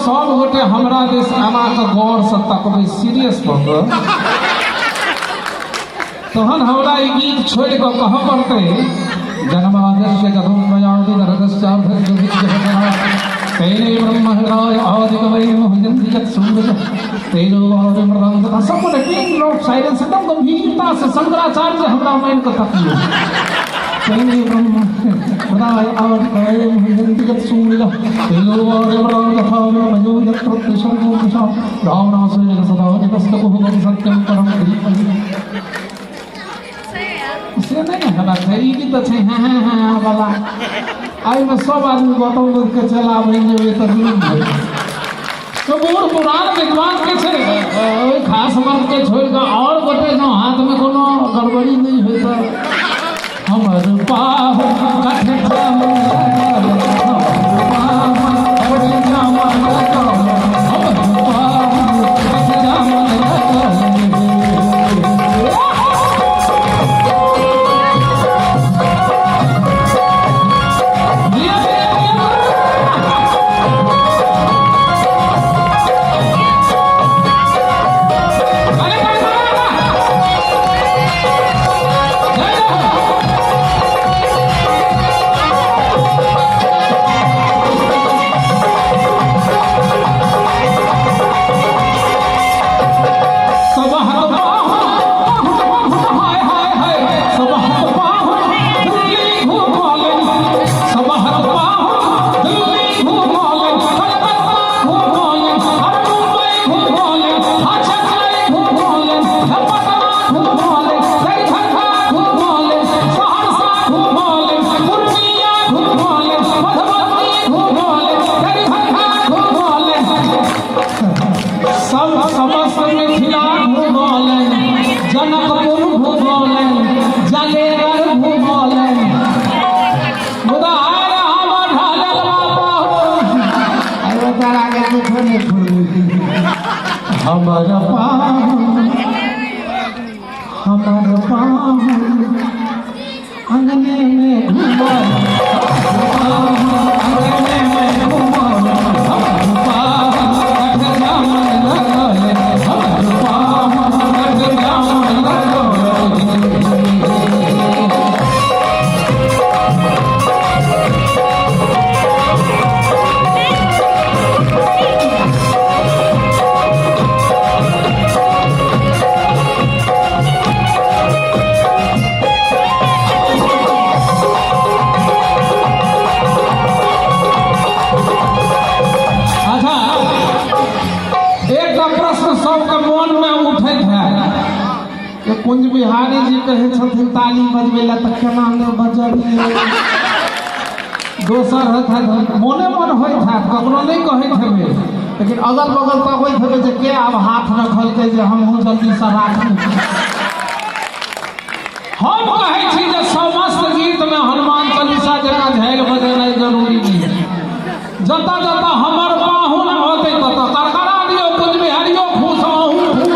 सब गोटे हमरा दिस एना कऽ गौरसँ तकबै, सीरियस भऽ कऽ, तहन हमरा ई गीत छोड़ि कऽ कहऽ पड़तै, जन्माद्यस्य तेने ब्रह्म हृदय आदिकवै मुह्यन्ति यत्सूरज तेजो वायुमृतं तथा। सब गोटे पिन ड्रॉप साइलेंस, एकदम गंभीरता से शंकराचार्य हमरा मानि कऽ तकियौ। तेने ब्रह्म हृदय आदिकवै मुह्यन्ति यत्सूरज तेजो वायुमृतं तथा मयो यत्र त्रिशङ्को मृषा रावणासुरेण सदा जगस्तकुहुकं सत्यं परं धीमहि। से नहि ने हेबाक चाही। ई गीत तऽ छै हँ हँ हँ वाला, एहिमे सब आदमी गौतम बुद्धके चेला बनि जेबै तऽ जुलुम भऽ जेतै। तऽ बूढ़ पुरान विद्वान के छै, ओहि खास वर्गके छोड़ि कऽ आओर गोटे जँ हाथमे कोनो गड़बड़ी नहि होइ तऽ हमर पाप कठ जामन लगल, हमर पाप कठ जामन लगल, हमर पाप कठ जामन लगल। सब समस्त मिथिला घुमौलनि, जनकपुर घुमौलनि, जलेगर घुमौलनि, मुदा आइ हमर ढलल बाबा हो, आइ बेचारा के कुछो नहि छोड़बै। हमर पाहुन, हमर पाहुन अंगने में घुमल, अंगने में घुमल, हमर पाहुन कठ जामन लगल, हमर पाहुन कठ जामन लगल। अच्छा, एकटा प्रश्न सबके मन में उठैत है कि कुंज बिहारी जी कहै छथिन ताली बजबै लए, तऽ केना नहि बजबियै? दोसर होइत हैत, मोने मन होइत हैत, ककरो नहि कहैत हेबै, लेकिन अगल बगल तकैत हेबै जे के आब हाथ रखलकै जे हमहूँ जल्दीसँ राखी। हम कहै छी जे समस्त गीतमे हनुमान चालीसा जकाँ झालि बजेनाइ जरूरी नहि। जतऽ जतऽ हमर पाहुन होतै ततऽ करकरा दियौ, कुंज बिहारियो खुश, अहूँ खुश।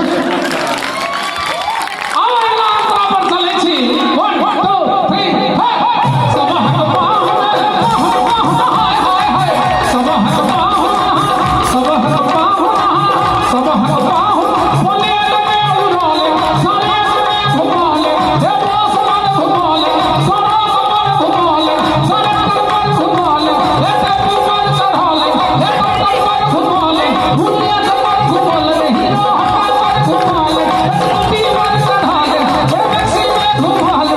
आउ, अगिला अंतरा पर चलै छी। 1 2 3। सबहक पाहुन, पाहुन, पाहुन, हाय हाय हाय, सबहक पाहुन, सबहक पाहुन, सबहक पाहुन बोलेर में उड़ले, सड़क में घुमले, हे बस पर घुमले, सड़क पर घुमले, सड़क पर घुमले, हे टेम्पू पर चढ़ले, हे टोटो पर घुमले, बुलेट पर घुमले, हीरो होंडा पर घुमले, स्कूटी पर चढ़ले, हे टैक्सी में घुमले,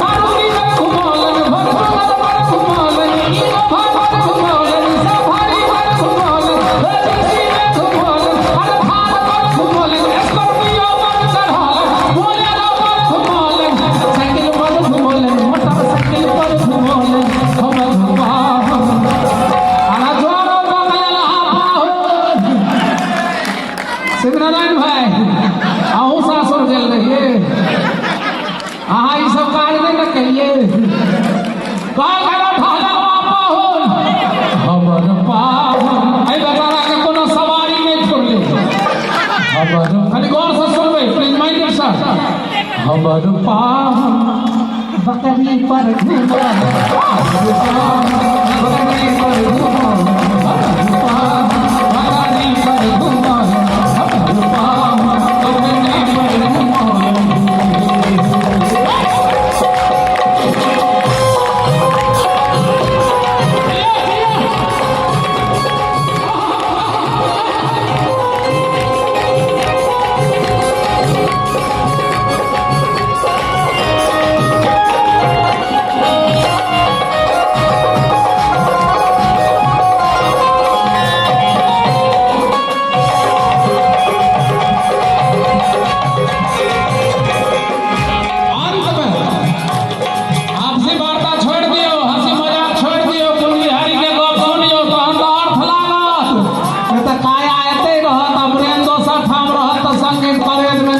मारुति में घुमले, फॉर्च्यूनर पर घुमले, इनोवा पर घुमले, सफारी पर घुमले, हे टैक्सी में घुमले, अरे थार पर घुमले, स्कॉर्पियो पर चढ़ले, बोलेरो पर घुमले, साइकिल पर घुमले, मोटरसाइकिल पर घुमले, हमर पाहुन अरे जोरो बगल पाहुन। शिवनारायण भाई, अहूँ सासुर गेल रहिए? अहाँ ई सब काज नहि ने केलिए? पाहुन, हमर पाहुन, एहि बेचारा के कोनो सवारी नहि छोड़ले। हमर, खाली गौर से सुनबै, प्लीज माइंड it sir. हमर पाहुन बकरी पर घुमल, हमर पाहुन बकरी पर घुमल, हमर पाहुन।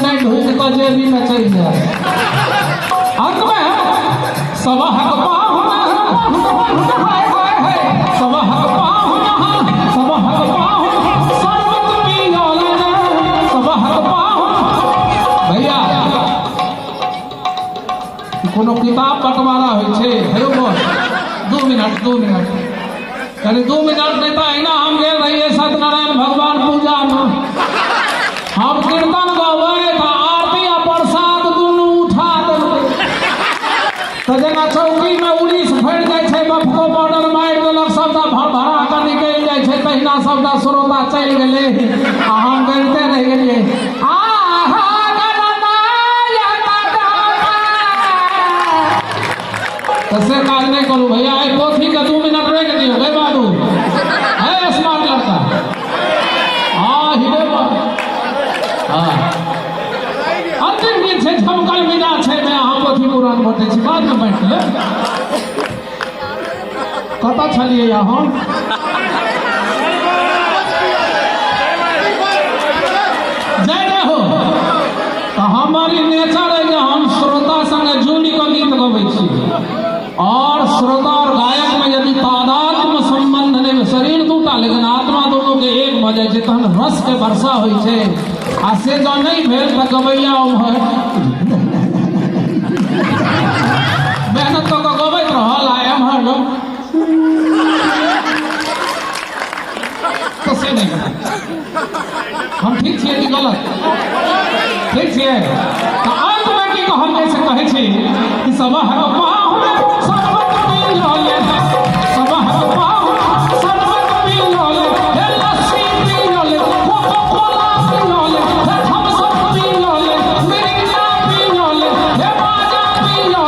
नहि ढुकि कऽ जेबीमे चलि जाय। अंतमे सबहक पाहुन हाय हाय हाय, सबहक पाहुन, सबहक पाहुन शरबत पियौलनि, सबहक पाहुन। भैया कोनो किताब बंटवारा होइ छै? हेरो बस 2 मिनट, 2 मिनट, कनि 2 मिनट। नहि तऽ अहिना हम गेल रहियै सत्यनारायण भगवान पूजामे, हम कीर्तन गबै तऽ आरती आ प्रसाद दुनू उठा देलकै। तऽ जेना चौकीमे उड़ीस फड़ि जाइ छै, बफको पाउडर मारि देलक, सबटा भर भरा कऽ निकलि जाइ छै, तहिना सबटा श्रोता चलि गेलै आ हम गबिते रहि गेलियै। आहा गणनायक। तऽ से काज नहि करू भैया। एहि पोथीके 2 मिनट रोकि दियौ। गै बाबू, है स्मार्ट लड़का। हाँ, हीरे बा। हाँ, अंतिम गीत छै झमकल मीना छै मे। अहाँ पोथी पुरान बटै छी, बादमे बाँटि लेब। कतऽ छलियै अहाँ? जय जय हो। तऽ हमर ई नेचर अइ जे हम श्रोता संगे जुड़ि कऽ गीत गबै छी और श्रोता और गायक में यदि तादात्म संबंध नहि, शरीर दूटा लेकिन आत्मा दोनों के एक भऽ जाइ छै, तहन रस के वर्षा होइ छै। आ से जँ नहि भेल तऽ गबैया उम्हर मेहनत कऽ कऽ गबैत रहल आ एम्हर लोक तऽ से नहि हेतै। हम ठीक छियै कि गलत? ठीक छियै। तऽ अंतमे की कहल जाइ से कहै छी कि सबहक पाहुन शरबत पियले, सबहक पाहुन शरबत पियले, हे लस्सी पियले, कोको कोला पियले, हे थम्स अप पियले, मिरिंडा पियले, हे माजा पियले,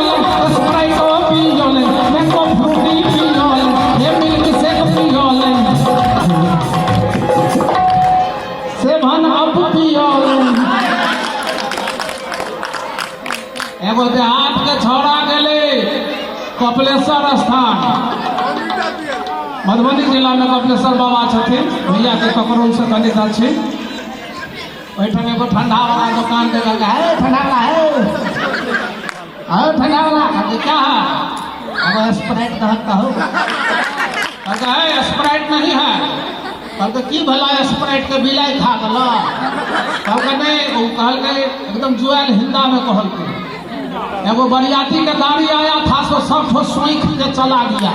स्प्राइटो पियले, मैंगो फ्रूटी पियले, हे मिल्क शेक पियले, सेवन अप पियले। एगो देहात के छौड़ा गेलै कपिलेश्वर स्थान। मधुबनी जिला में कपिलेश्वर बाबा छथिन, भैया के ककरोल से कनिका छै। ओहिठाम एगो ठंडा वाला दोकान देखल, है ठंडा वाला, है है ठंडा वाला। कहलकै, क्या है? एगो स्प्राइट दहक कहू। कहलकै, है स्प्राइट नहीं है। कहलकै, की भला, स्प्राइट के बिलाइ खा गेल? कहलकै, नहि। ओ कहलकै, एकदम जुआयल हिंदा में कहलकै, एगो बरियाती के गाड़ी आया था सो सब ठो सोइख के चला गया।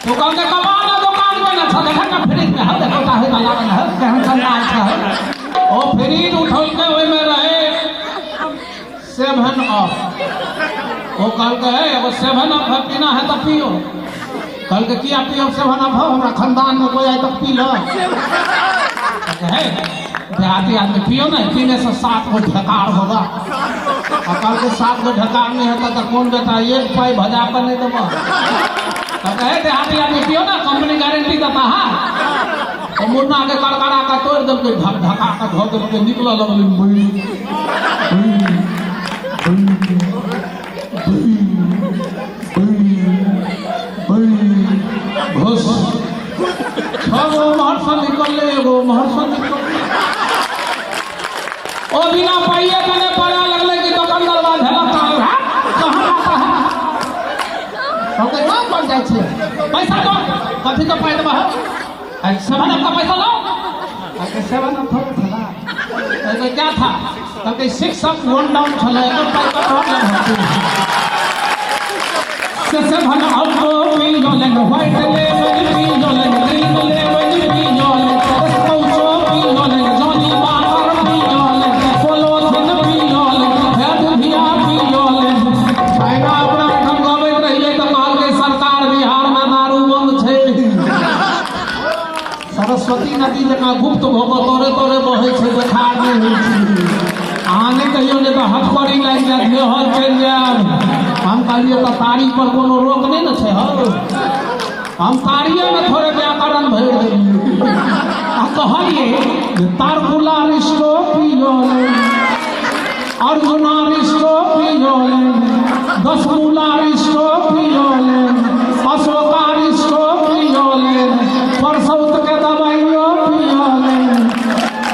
तो कहलकै, कमाल है, दुकान में ना था, देखा ना फ्रिज में है, देखो काहे वाला में है, केहन ठंडा छै। ओ फ्रिज उठौलकै, ओहिमे रहे सेवन अप। ओ कहलकै, है एगो सेवन अप है, पीना है तो पियो। कहलकै, किया पियो सेवन अप? हो हमरा खानदान में कोई आइ तक पी ल? कहलकै, है देहाती आदमी, पियो ना, पीने से सात गो ढकार होगा। आ कहलकै, सात गो ढकार नहीं होता तो कौन बेटा एक पाई भजा कर नहीं देबो? कहलकै, है देहाती आदमी, पियो ना, कंपनी गारंटी देता है। ओ मुन्ना के कड़कड़ा के तोड़ देलकै, ढक ढका के धो देलकै, निकलऽ लगलै बुई बुई बुई बुई बुई बुई। घुस छह गो उम्हर से निकललै, एगो उम्हर से निकललै। ओ बिना पाइये देने पड़े लगलै कि दोकानदार झलक कहाँ आता है। कहलकै, कहाँ पर जाइ छियै? पैसा दो। कथी के पाइ देबह? सेवन अप का पैसा लो। कहलकै, सेवन अप थोड़े छला। कहलकै, क्या था? कहलकै, सिक्स अप वन डाउन छलै, एकर पाइ कतऽ लेबह? से सेवन अप पियोलन, व्हाइट लेमन पियोलन, ग्रीन लेमन पियोलन, स्काउचो पियोलन, जॉनी वाकर पियोलन, पोलोथिन पियोलन, हे दुधिया पियोलन। पहिना अपना एहिठाम गबैत रहियै तऽ कहलकै सरकार, बिहारमे दारू बंद छै। सरस्वती नदी जकाँ गुप्त भऽ कऽ तोरे तोरे बहै छै, देखार नहि होइ छै। अहाँ नहि कहियौ, नहि तऽ हथकड़ी लागि जायत, लेहल चलि जायब। हम कहलियै, तऽ तारी पर कोनो रोक नहि ने छै हौ। हम तारिएमे थोड़े व्याकरण भरि देलियै आ कहलियै जे तारकुला रिश्तो पियोले, अर्जुना रिश्तो पियोले, दसमूला रिश्तो पियोले, अशोका रिश्तो पियोले, परसौत के दवाइयो पियोले,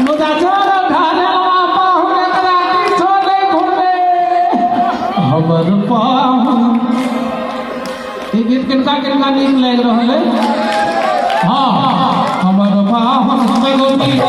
मुदा जोर ढारला। गीत किनका किनका नीक लागि रहल है? हाँ, हमर पाहुन एगो मिल।